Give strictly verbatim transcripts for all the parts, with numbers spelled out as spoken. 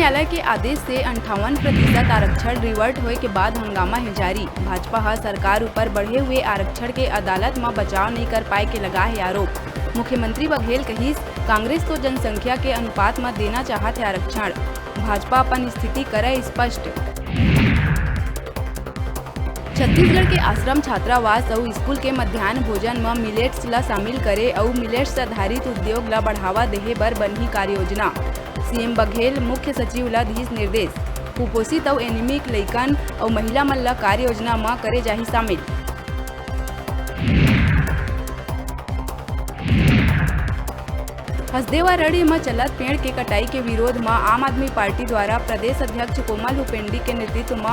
न्यायालय के आदेश से अंठावन प्रतिशत आरक्षण रिवर्ट होए के बाद हंगामा हे जारी। भाजपा ह सरकार ऊपर बढ़े हुए आरक्षण के अदालत म बचाव नइ कर पाए के लगा हे आरोप। मुख्यमंत्री बघेल कहिस, कांग्रेस तो जनसंख्या के अनुपात म देना चाहत हे आरक्षण, भाजपा अपन स्थिति करे स्पष्ट। छत्तीसगढ़ के आश्रम, छात्रावास अउ स्कूल के मध्यान्ह भोजन म मिलेट्स ल शामिल करे अउ मिलेट्स आधारित उद्योग ल बढ़ावा देहे बर बनही कार्ययोजना। सीएम बघेल मुख्य सचिव ल दिहिस निर्देश। कुपोषित अउ एनीमिक लइकन अउ महिला मन ल कार्ययोजना म करे जाही शामिल। हसदेवा रड़े म चलत पेड़ के कटाई के विरोध म आम आदमी पार्टी द्वारा प्रदेश अध्यक्ष कोमल हुपेंडी के नेतृत्व म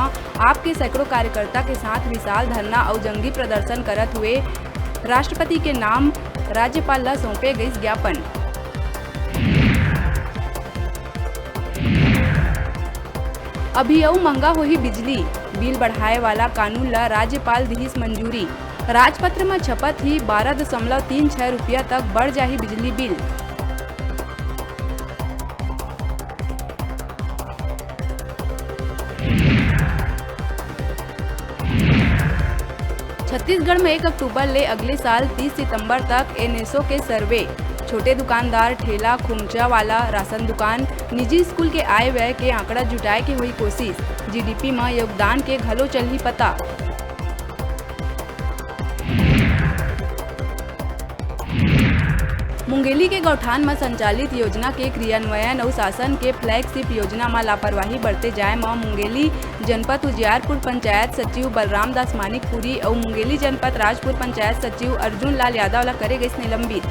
आप के सैकड़ों कार्यकर्ता के साथ विशाल धरना अउ जंगी प्रदर्शन करत हुए राष्ट्रपति के नाम राज्यपाल ल सौंपे गइस ज्ञापन। अभी अउ महंगा होही बिजली, बिल बढ़ाए वाला कानून ल राज्यपाल दिहिस मंजूरी। राजपत्र म छपत ही बारह दशमलव तीन छह रुपया तक बढ़ जाही बिजली बिल। छत्तीसगढ़ में एक अक्टूबर ले अगले साल तीस सितंबर तक एनएसओ के सर्वे। छोटे दुकानदार, ठेला, खोमचा वाला, राशन दुकान, निजी स्कूल के आय व्यय के आंकड़ा जुटाए के होई कोशिश। जीडीपी म योगदान के घलो चलही पता। मुंगेली के गौठान म संचालित योजना के क्रियान्वयन अउ शासन के फ्लैगशिप योजना म लापरवाही बरते जाय म मुंगेली जनपद उजियारपुर पंचायत सचिव बलराम दास मानिकपुरी अउ मुंगेली जनपद राजपुर पंचायत सचिव अर्जुन लाल यादव ला करे गइस निलंबित।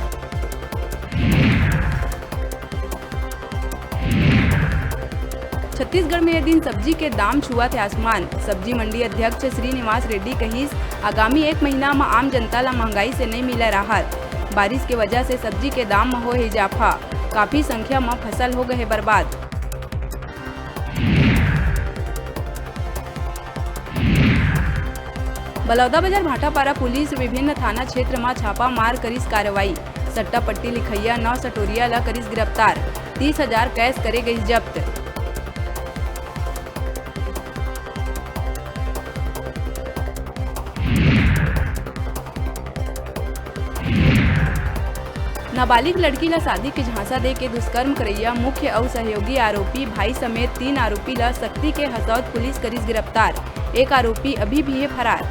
छत्तीसगढ़ में ये दिन सब्जी के दाम छुअत हे आसमान। सब्जी मंडी अध्यक्ष श्रीनिवास रेड्डी कहिस, आगामी एक महीना म आम जनता ला महंगाई से नइ मिलय राहत। बारिश के वजह से सब्जी के दाम म होए हे इजाफा। काफी संख्या म फसल हो गए हे बर्बाद। बलौदाबाजार भाटापारा पुलिस विभिन्न थाना क्षेत्र म छापा मार करिस कार्रवाई। सट्टा पट्टी लिखइया नौ सटोरिया ल करिस गिरफ्तार। तीस हजार कैश करे गइस जब्त। नाबालिग लड़की ला शादी के झांसा दे के दुष्कर्म करइया मुख्य अउ सहयोगी आरोपी भाई समेत तीन आरोपी ला सक्ती के हसौद पुलिस करिस गिरफ्तार। एक आरोपी अभी भी हे फरार।